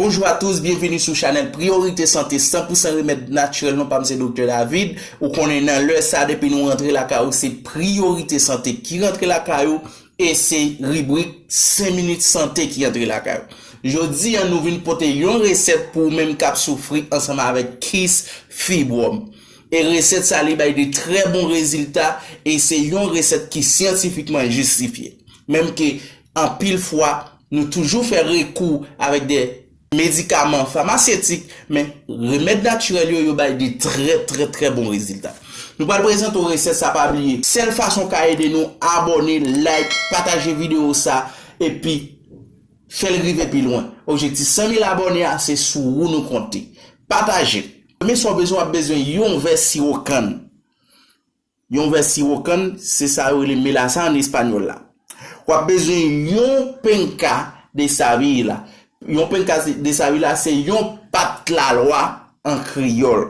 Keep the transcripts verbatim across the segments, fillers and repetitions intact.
Bonjou a tous, byenvini sou chanèl Priyorite Sante, san pou san remèd natirèl. Non pa m se Doktè David. Ou konnen nan lè sa, depi nou rantre lakay ou, se Priyorite Sante ki rantre lakay ou, e se ribrik senk minit sante ki rantre lakay ou. Jodi a, nou vin pote yon resèt pou ou menm k ap soufri ansanm avèk kis, fibwòm. E resèt sa, li bay de trè bon rezilta, e se yon resèt ki syantifikman jistifye. Menm ke anpil fwa, nou toujou fè rekou avèk de medikaman famasyetik, men remèd natirèl yo, yo bay de trè, trè, trè bon rezilta. Nou pral prezante w resèt sa, pa bliye. Sèl fason w ka ede nou, abòne, like, pataje videyo sa, epi fè l rive pi lwen. Objektif san mil abòne a, se sou ou nou konte. Pataje. Premye sa w bezwen, w ap bezwen yon vè siwo kann. Yon vè siwo kann, se sa yo rele melasa an espanyòl la. W ap bezwen yon penka de savila. Yon penka de savila se yon pat lalwa an kreyòl.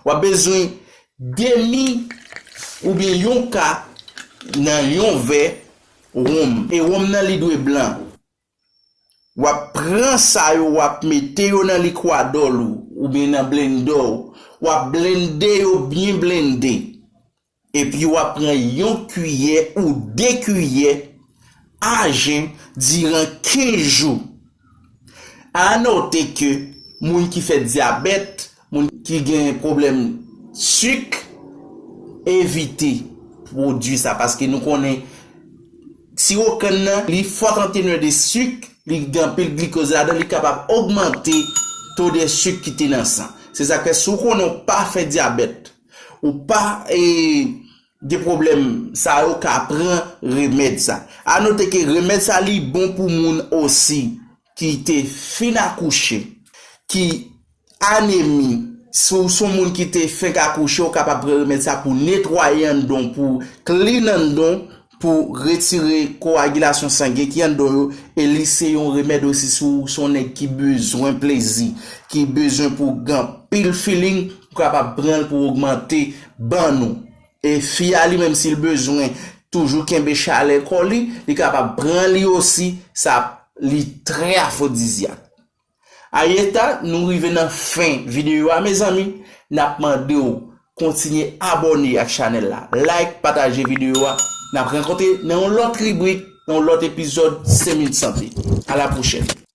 W ap bezwen demi oubyen yon ka nan yon vè wonm. E wonm nan, li dwe blan. W ap pran sa yo, w ap mete yo nan likwadòl ou, oubyen nan blendè w. W ap blende yo byen blende. Epi w ap pran yon kiyè ou de kiyè ajen diran kenz jou. A note ke moun ki fè dyabèt, moun ki gen pwoblèm sik, evite pwodui sa, paske nou konnen siwo kann nan, li fòt an tenè de sik, li gen anpil glikoz ladan, li kapab ogmante to de sik ki te nan san. Se sa k fè, si w konnen w pa fè dyabèt, ou pa, e, gen pwoblèm sa yo, ka pran remèd sa. A note ke remèd sa, li bon pou moun osi ki te fin akouche, ki anemi. Si w se yon moun ki te fenk akouche, ou kapab pran remèd sa pou netwaye anndan w, pou clean anndan w, pou retire kowagilasyon sangen ki anndan w yo. E li se yon remèd osi si w se yon nèg ki bezwen plezi, ki bezwen pou gen anpil feeling, ou kapab pran l pou ogmante bann ou. E fi a li menm, si l bezwen toujou kenbe chalè kò li, li kapab pran li osi, sa li trè afwodizyak. Ayeta, nou rive nan fen videyo a, mezanmi. N ap mande w kontinye abòne ak chanèl la, like, pataje videyo a. N ap rankontre nan yon lòt ribrik, nan yon lòt epizòd senk minit sante. A la pwochèn.